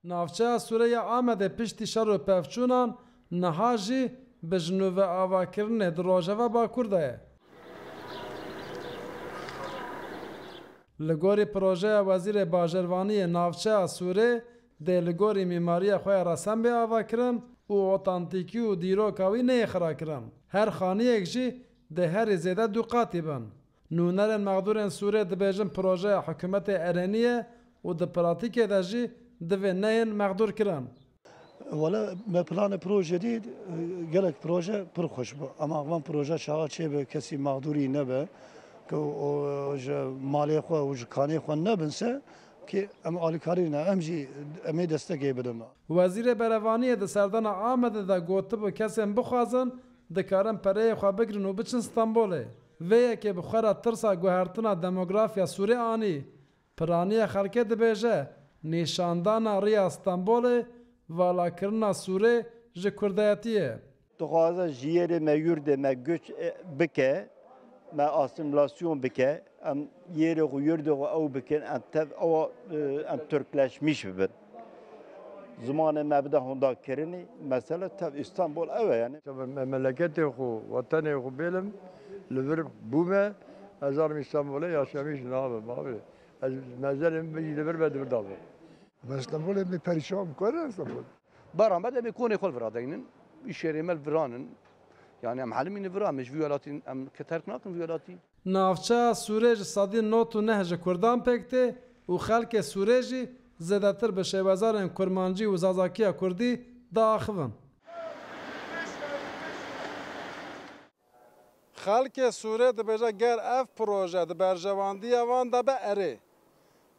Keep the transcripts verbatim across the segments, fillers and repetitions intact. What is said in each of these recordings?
Navçeya Sûrê ya Amedê piştî şer û pevçûnan niha jî bi ji nû ve avakirinê di Rojeva Bakur de ye. Li gorî projeya Wezîrê Bajarvaniyê, navçeya Sûrê dê li gorî mîmariya xwe ya resen bê avakirin û otantîkî û dîroka wî neyê xirakirin. Her xaniyek jî dê herî zêde du qatî bin. Nûnerên mexdûrên Sûrê dibêjin projeya hikûmetê erênî ye û di pratîkê de jî divê neyên mexdûrkirin. Wele me planê proje dît, gelek proje pir xweş bû. Ema van proje çawa çêbe, kesî mexdûrî nebe, ku o ji malê xwe û ji kanê xwe nebin se, ki em alîkarî ne, em jî em ê destekê bidin. Wezîrê Berevaniyê di serdana Amedê de gotibû, kesên bixwazin dikarin pereyê xwe bigrin û biçin Stenbolê. Vê yekê bi xwe re tirsa guhertina demografiya Sûrê anî. Piraniya xelkê dibêje, nîşandana riya Stenbolê, valakirina Sûrê ji kurdayetî ye. Dixwaze ji yerê me, yurdê me göç, e, bike, me asîmîlasyon bike, em yerê xwe, yurdê xwe ew bikin, em tev ewa, e, em Türkleşmiş bibin. Zimanê me bide hondakirinê, mesele tev Îstanbul ew e yani. Tabii me-, memleketê xwe, wetenê xwe bêlim, li vir bûme, ez zanim Îstanbulê yaşamış nabim abi. Ez mezelê min bijî li vir be, di vir de be. Me Stenbolê me perîşan bikare Stenbol. Baran be demê konê xwe li vira deynin. Îşêrê me li viranin. Yani em helimînin vira, me ji vî welatî, em ke terk nakin vî welatî. Navçeya Sûrê ji sedî nod û neh ji kurdan pêk tê û xelkê Sûrê jî zêdetir bi şêwezarên kurmancî û zazakiya kurdî diaxivin. Xelkê Sûrê dibêje, ger ev proje di berjewandiya wan de be, erê.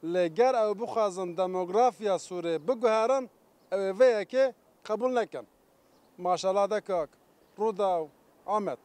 Lê ger ew bixwazin demografiya Sûrê biguherin, ew ê vê yekê qebûl nekin. Maşala de kak, Rûdaw, Amed.